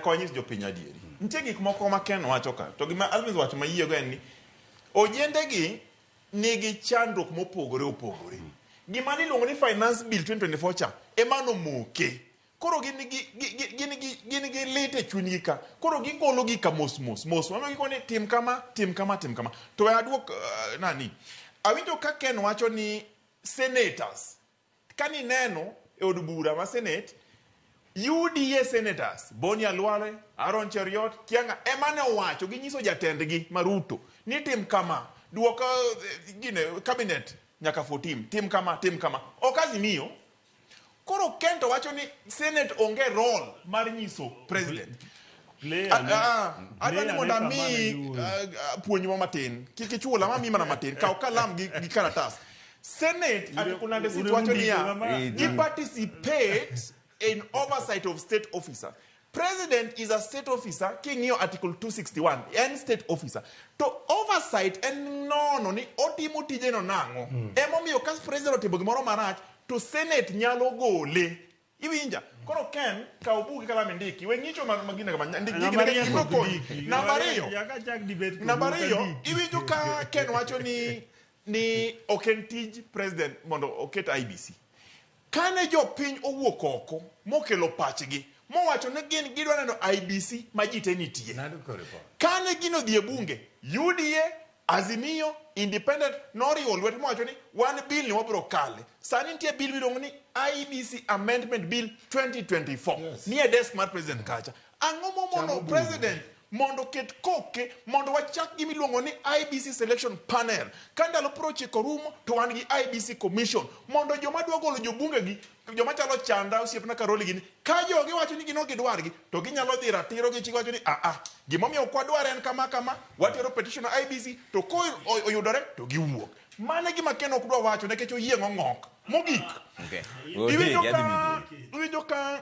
Wanyis jopiny adieri. Nitie gik moko ma Ken wacho ka, to gima Alvin wacho ma yiego en ni ojende gi nigi chandruok mopogore opogore. Gima niluongo ni Finance Bill 2024 cha ema nomoke. Koro gin gi lit e chunygi ka. Koro gigolo gi ka mos mos mos. Mano gikoni ni tim kama, tim kama, tim kama. To we aduok nani. Awinjo ka Ken wacho ni senators kanineno e od bura ma Senate, UDA senators Boni Khalwale, Aaron Cheruiyot, Kianga ema ne owacho ginyiso jatendgi ma Ruto ni tim kama, duok gine cabinet nyaka 14, tim kama, tim kama. Ok Azimio. Koro Ken to wacho ni Senate onge role mar nyiso president. Play Ah, ane. ah, adwa ni Play mondo ane ami kama ne giwuoyo. Puonj mo matin. Kik ichula, mami mana matin. Kaw kalam gi karatas. Senate Article 96 ure wacho mundiko niya, kama. gi participate in oversight of state officer. President is a state officer king'iyo Article 261, en state officer. To oversight en nono ni otimo tijeno nang'o. Emomiyo ka president otimo gimoro marach, to Senate nyalo gole. Iwinja? Koro Ken, kaw buk gi kalam indiki. We ng'icho ma gine kama. Ndik gigi Ng'ama nikech riek gibiro ok konyi. ndiki. Namba 2. Nyaka chak debate kodu, Namba ok 2, andiki. iwinjo ka Ken wacho ni ok en tij president mondo oket IEBC. Kane jopiny owuok oko mokelo pachgi mowacho ni gin gidwa neno IEBC ma ji te nitie. NADCO report. Kane gino dhi e bunge, UDA, Azimio, Independent noriwo lwet mowacho ni wan bill ni wabiro kale. Sani nitie bill miluongo ni IEBC Amendment Bill 2024. Yes. Nie desk mar president kacha. Ang'o momono Chamo bunge. president mondo oket koke mondo wachak gima iluongo ni IEBC Selection Panel? Ka ndalo 90 rumo to wan gi IEBC Commission mondo joma dwa golo jobunge gi, joma chalo Chanda, osiepna Karoli gini, ka jogi wacho ni gin ok gidwargi, to ginyalo dhi ratiro gi chik wacho ni a gimomiyo ok wadwar en kama kama, watero petition e IEBC to ko oyudore to giwuok. Mano e gima Ken ok dwa wacho nikech oyieng' ong'ok. Mogik, Okay. iwinjo Odhi, adhi ka midhiero. iwinjo ka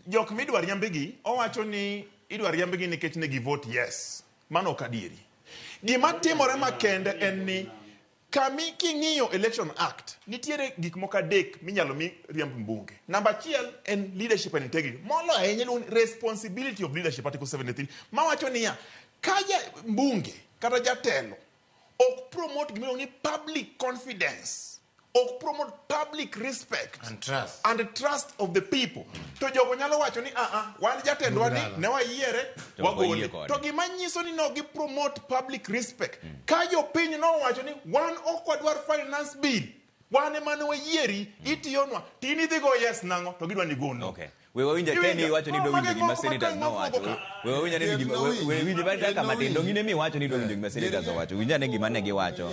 jok midwa riembgi owacho ni idwa riembgi nikech ne gi vote yes. Mano ok adieri. Gima timore makende en ni kami king'iyo Election Act, nitiere gik moko adek minyalo mi riemb mbunge. Namba 1 en leadership and integrity. Molo ahinya iluongo ni responsibility of leadership, Article 73, mawacho niya, ka ja mbunge kata jatelo ok promote gimiluongo ni public confidence, ok promote public respect And trust. and trust of the people, to jogo nyalo wacho ni aa, wan jatendwa ni ne wayiere, To ok wayie wagole. kode. To gima nyiso ni no gi promote public respect, ka jopiny nowacho ni wan ok wadwar finance bill, wan ema ne wayieri itiyonwa, to in idhi go yes nang'o to gidwa ni go no. Okay. We wawinjo Iwinjo? Ken iwacho ni Koro dwa mago winjo gima moko senators matin nowacho. mokwongo. We wawinjo ane Ken gima nowinjo. we winjo Ken kaka matin. nowinjo. Dong' in emi wacho ni dwa winjo gima senators Ken- owacho. Winj ane gima ne giwacho.